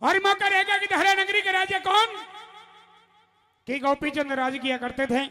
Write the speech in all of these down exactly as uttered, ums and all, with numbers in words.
और मौका रहेगा कि धारा नगरी के राजा कौन, कि गोपीचंद राज किया करते थे,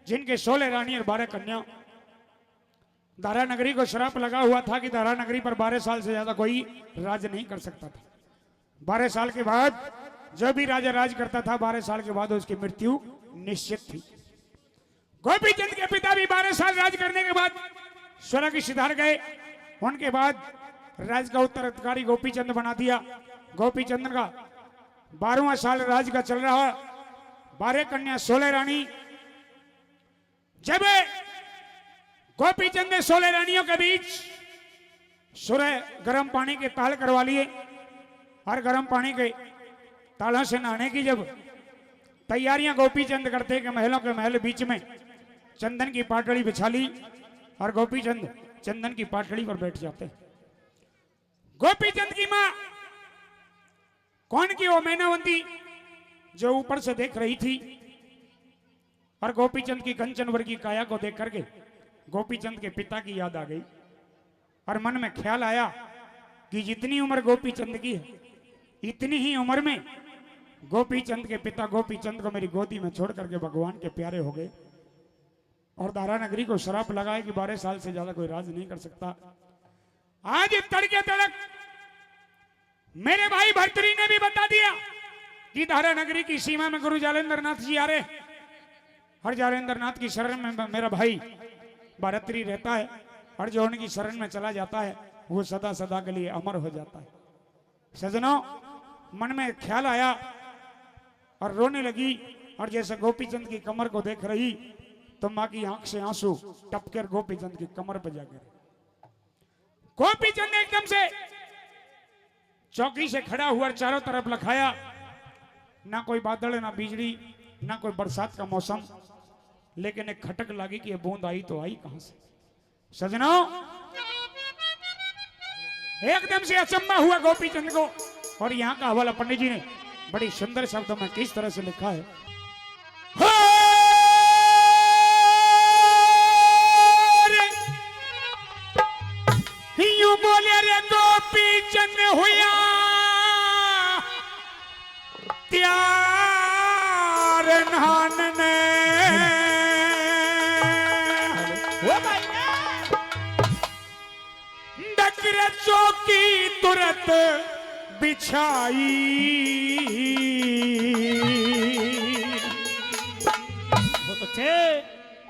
जिनके सोलह रानी और बारह कन्या। धारा नगरी को श्राप लगा हुआ था कि धारा नगरी पर बारह साल से ज्यादा कोई राज नहीं कर सकता था। बारह साल के बाद जो भी राजा राज करता था, बारह साल के बाद उसकी मृत्यु निश्चित थी। गोपीचंद के पिता भी बारह साल राज करने के बाद स्वर्ग सिधार गए। उनके बाद राज का उत्तराधिकारी गोपीचंद बना दिया। गोपीचंद का बारहवाँ साल राज का चल रहा, बारह कन्या, सोलह रानी। जब गोपीचंद ने सोलह रानियों के बीच सुरह गर्म पानी के ताल करवा लिए और गर्म पानी के तालों से नहाने की जब तैयारियां गोपीचंद करते कि महलों के महल बीच में चंदन की पाटड़ी बिछा ली और गोपीचंद चंदन की पाटड़ी पर बैठ जाते। गोपीचंद की माँ कौन की वो मैनावंती जो ऊपर से देख रही थी और गोपीचंद की कंचन वर्गी काया को देख करके गोपीचंद के पिता की याद आ गई और मन में ख्याल आया कि जितनी उम्र गोपीचंद की है, इतनी ही उम्र में गोपीचंद के पिता गोपीचंद को मेरी गोदी में छोड़ करके भगवान के प्यारे हो गए। और धारा नगरी को श्राप लगा है कि बारह साल से ज्यादा कोई राज नहीं कर सकता। आज तड़के तड़क मेरे भाई भरतरी ने भी बता दिया कि धारा नगरी की सीमा में गुरु जालेंद्र नाथ जी आ रहे। हर जालेंद्र नाथ की शरण में मेरा भाई भरतरी रहता है और जो उनकी शरण में चला जाता है वो सदा सदा के लिए अमर हो जाता है। सजनों, मन में ख्याल आया और रोने लगी और जैसे गोपीचंद की कमर को देख रही तो माँ की आंख से आंसू टपके और गोपीचंद की कमर पर जा गिरे। गोपीचंद एकदम से चौकी से खड़ा हुआ और चारों तरफ लखाया, ना कोई बादल, ना बिजली, ना कोई बरसात का मौसम, लेकिन एक खटक लगी कि ये बूंद आई तो आई कहां से। सजनों, एकदम से अचंबा हुआ गोपीचंद को। और यहाँ का हवाला पंडित जी ने बड़ी सुंदर शब्दों में किस तरह से लिखा है। हो रे, यूं बोले रे गोपीचंद हुआ तैयार नहान ने। ओ भाई रे। डगरे चौकी तुरत बिछाई। बहुत अच्छे।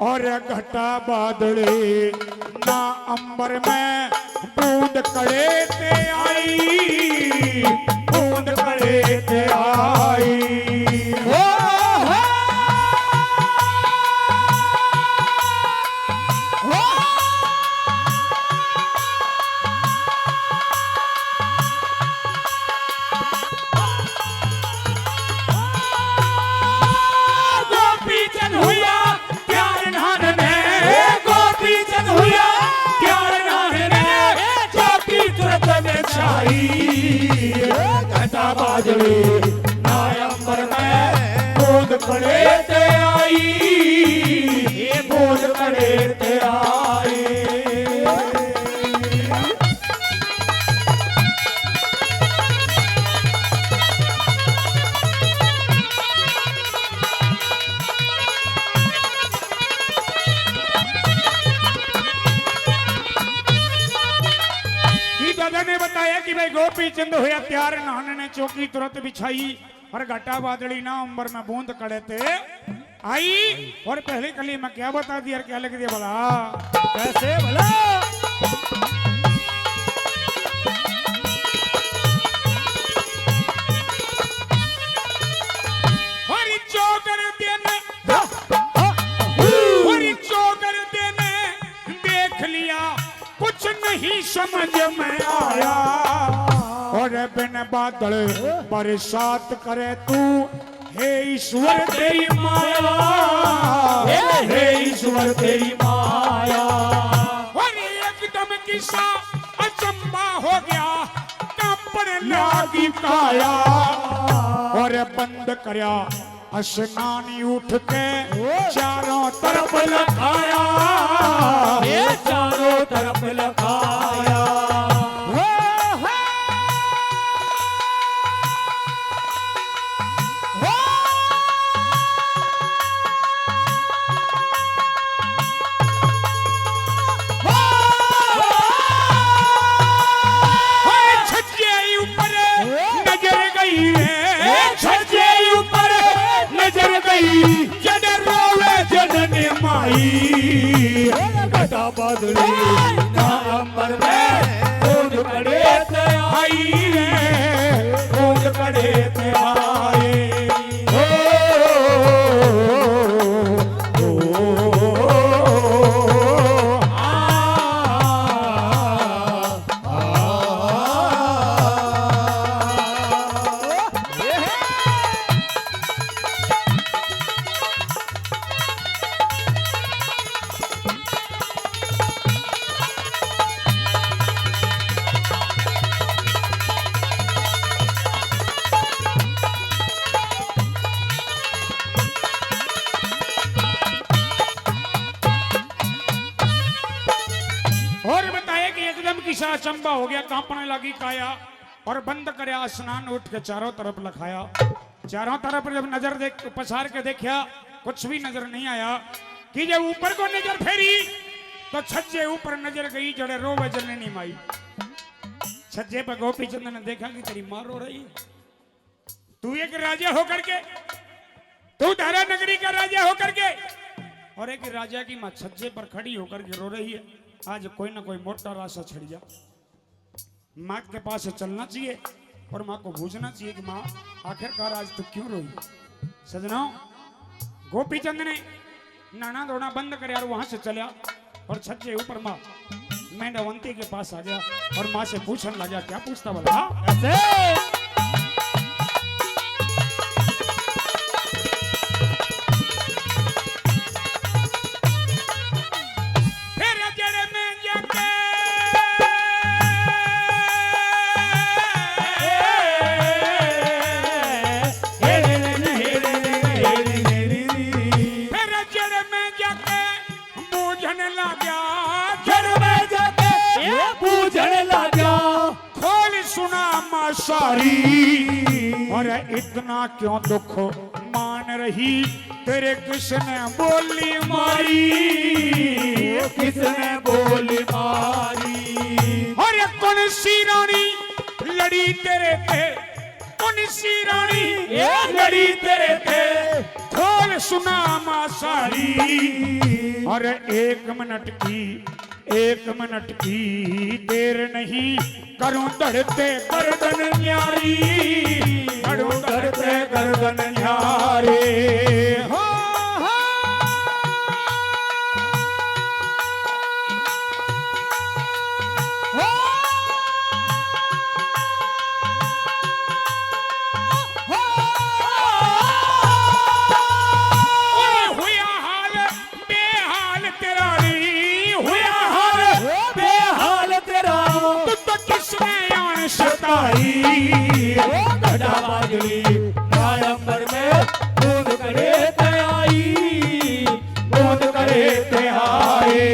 और घटा बादले ना अंबर में बूंद कड़े ते आई, बूंद कड़े ते आई। ओ हो, हो। गोपीचंद हुआ तैयार नहान ने, गोपीचंद हुआ तैयार नहान ने, चौकी तुरत बिछाई। घटा बादले ना अंबर में बूंद कड़े ते आई, बूंद कड़े ते आई। कि दादा ने बताया कि भाई गोपीचंद होया तैयार, नहान ने चौकी तुरत बिछाई और घटा बादली ना अंबर में बूंद कड़े ते आई। और पहले कली में क्या बता दिया और क्या लिख दिया भला? कैसे भला? हरी चौकर देने, हरी चौकर देने देख लिया, कुछ नहीं समझ में आया। और बिन बादल बरसात करे तू, हे ईश्वर तेरी माया, हे, हे ईश्वर तेरी माया। और एकदम किसा अचंबा हो गया, कांपण लागी काया। और बंद करया स्नान उठ के चारों तरफ लखाया, ये चारों तरफ लखाया। जड़ रोवे जननी माई, घटा बादली ना अंबर में, बूंद पड़े ते आई रे, बूंद पड़े ते आई। ओ, ओ, ओ, आ, आ, आ। और बताए कि एकदम किसा अचंबा हो गया, कांपने लगी काया। और बंद करया स्नान, उठ के चारों तरफ लखाया। चारों तरफ जब नजर देख, पसार के देखा, कुछ भी नजर नहीं आया। कि जब ऊपर को नजर फेरी, तो छज्जे ऊपर नजर गई, जड़े रोवे जननी माई। छज्जे पर गोपी चंद ने देखा कि तेरी माँ रो रही है। तू एक राजा होकर के, तू धारा नगरी का राजा होकर के, और एक राजा की माँ छज्जे पर खड़ी होकर के रो रही है। आज कोई ना कोई मोटा रास्ता छड़ जा। माँ के पास से चलना चाहिए और माँ को पूछना चाहिए कि माँ, आखिरकार आज तू क्यों रोई? सजनाओ, गोपी चंद ने नहाना धोना बंद कर और वहां से चला और छत के ऊपर माँ मेंढावंती के पास आ गया और माँ से पूछने लगा। क्या पूछता भला? ऐसे। फिर जड़ में जाके, फिर जड़ में जाके बूझन लाग्या, जड़ में जाके ये बूझन लाग्या। खोल सुना माँ सारी, अरे इतना क्यों दुख मान रही, तेरे किसने बोली मारी, किसने बोली मारी। अरे कौन सी रानी लड़ी तेरे ते, कौन सी रानी ये लड़ी तेरे ते, खोल सुना माँ सारी। अरे एक मिनट की, एक मिनट की देर नहीं, करूं धरते गर्दन न्यारी, करूं धरते गर्दन न्यारी। हो, हो। हो। हो। अरे हुआ हाल बेहाल तेरा रे, हुआ हाल बेहाल तेरा। तू तो किसने आन सताई, ओ घटा बादली, ना अंबर में बूंद करे ते आई, बूंद करे ते आए।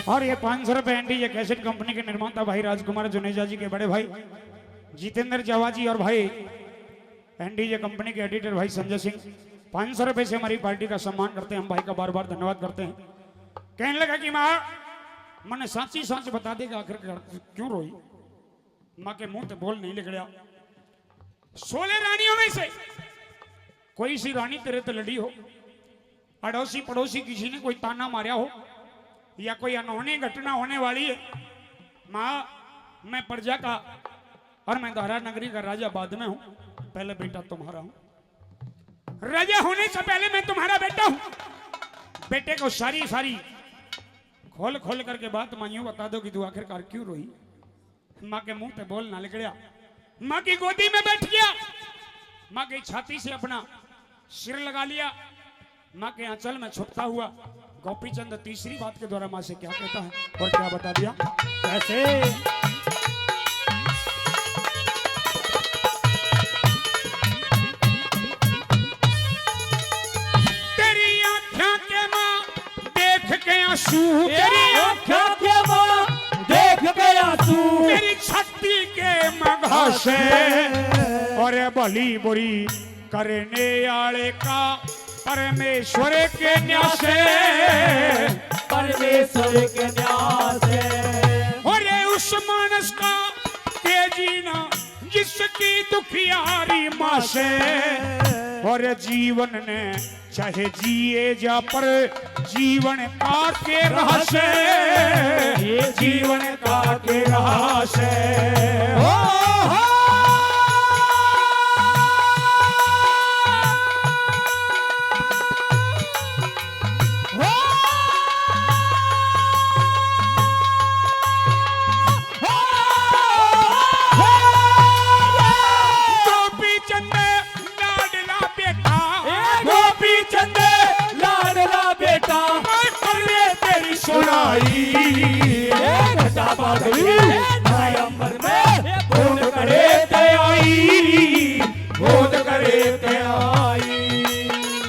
और ये पाँच सौ रुपए एनडीजे कैसेट कंपनी के निर्माता भाई राजकुमार जुनेजा जी के बड़े भाई जितेंद्र जावा जी और भाई एनडीजे कंपनी के एडिटर भाई संजय सिंह पाँच सौ रुपए से हमारी पार्टी का सम्मान करते हैं। हम भाई का बार बार धन्यवाद करते हैं। कहने लगा कि माँ, मन्ने सांची सांच बता दे कि आखिर क्यों रोई? माँ के मुंह ते बोल नहीं निकलिया। सोलह रानियों में से कोई सी रानी तेरे ते लड़ी हो, अड़ोसी पड़ोसी किसी ने कोई ताना मारा हो या कोई अनहोनी घटना होने वाली है, माँ, मैं प्रजा का और मैं धारा नगरी का राजा बाद में हूँ, पहले बेटा तुम्हारा हूँ। राजा होने से पहले मैं तुम्हारा बेटा हूँ। बेटे को सारी सारी खोल खोल करके बात माँ यूं बता दो कि तू आखिरकार क्यों रोई। माँ के मुंह पे बोल ना निकलिया। माँ की गोदी में बैठ गया, माँ की छाती से अपना सिर लगा लिया, माँ के आंचल में छुपता हुआ गोपीचंद तीसरी बात के द्वारा माँ से क्या कहता है और क्या बता दिया, कैसे? तेरी आँख्या के माँ देख के आंसू, तेरी आँख्या के माँ देख के आंसू, तेरी छाती के मघासे, और भली बुरी करने आले का परमेश्वर के न्यासे, परमेश्वर के न्यासे। अरे उस मानस का तेजी ना जिसकी दुखियारी माँ से, और जीवन ने चाहे जिए जा पर जीवन का के रहस्य, ये जीवन का के रहस्य। हो, हो। गोपी चंद लाडला बेटा, ए गोपी चंद लाडला बेटा, मैं करवे तेरी सुनाई। ए घटा बादली, ए नायंबर में बूंद करे ते आई, बूंद करे ते आई।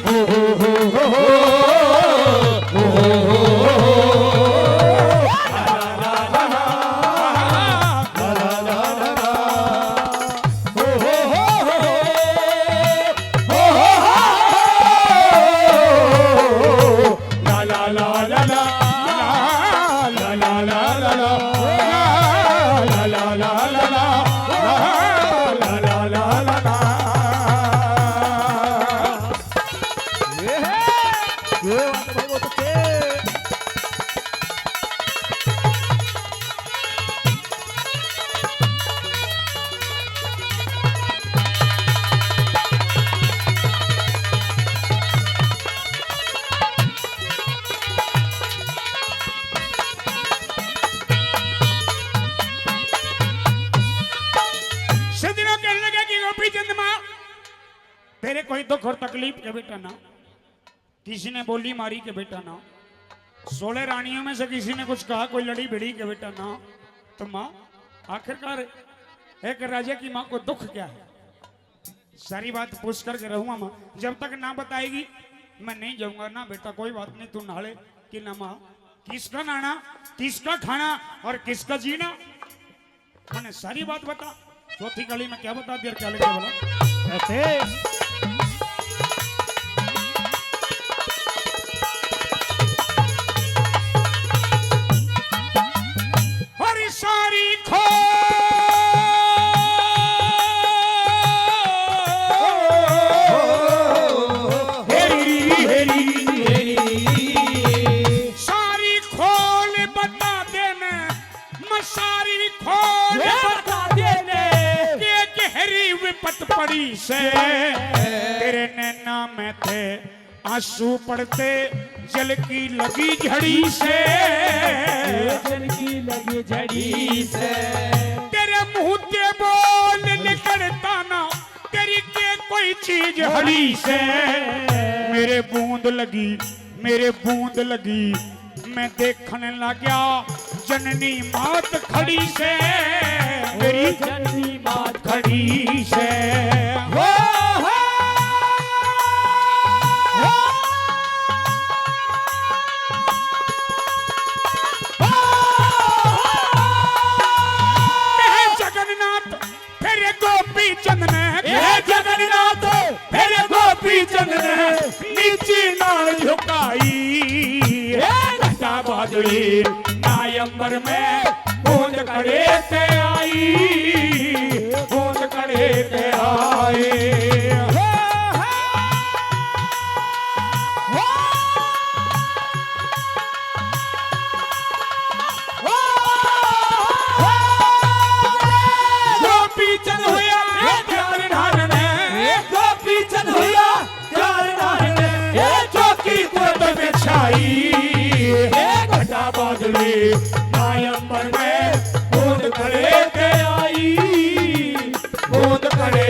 हो, हो, हो, हो, हो। सज्जनों, कहने लगे कि गोपी चंद माँ, तेरे कोई दुख और तकलीफ के बेटा ना, किसी ने बोली मारी के बेटा ना, सोलह रानियों में से किसी ने कुछ कहा, कोई लड़ी भिड़ी के बेटा ना, तो माँ, आखिरकार एक राजा की माँ को दुख क्या है? सारी बात पूछ करके रहूंगा माँ, जब तक ना बताएगी मैं नहीं जाऊंगा ना। बेटा कोई बात नहीं, तू नहा ले। कि ना माँ, किसका नहाना, किसका खाना और किसका जीना, मैंने सारी बात बता। चौथी कली में क्या बता दिया, क्या लगे बोला? ऐसे। और सारी खो हेरी, हेरी, हेरी। सारी खोल बता देने, मैं सारी खोल ये बता देने। के गहरी विपत पड़ी से, तेरे नैना में थे आंसू पड़ते जल की लगी झड़ी से, जल की लगी झड़ी से। तेरे मुंह के बोल निकलता ना, तेरी के कोई चीज हड़ी से। मेरे बूंद लगी, मेरे बूंद लगी, मैं देखने लग्या जननी मात खड़ी से, मेरी जननी मात खड़ी से। हो, हो, हो। हे जगन्नाथ, फिर गोपी चंद ने, हे जगन्नाथ, फिर गोपी चंद ने नीची नाल झुकाई। हे घटा बादली नायंबर में बूंद कड़े ते आई, बूंद कड़े ते आई। हो, हो, हो। गोपी चंद हुआ ए प्यार ढालने, गोपी चंद हुआ प्यार ढालने, ए चौकी कुर्त बिछाई, ए घटा बाज ना अंबर में बूंद खड़े के आई, बूंद खड़े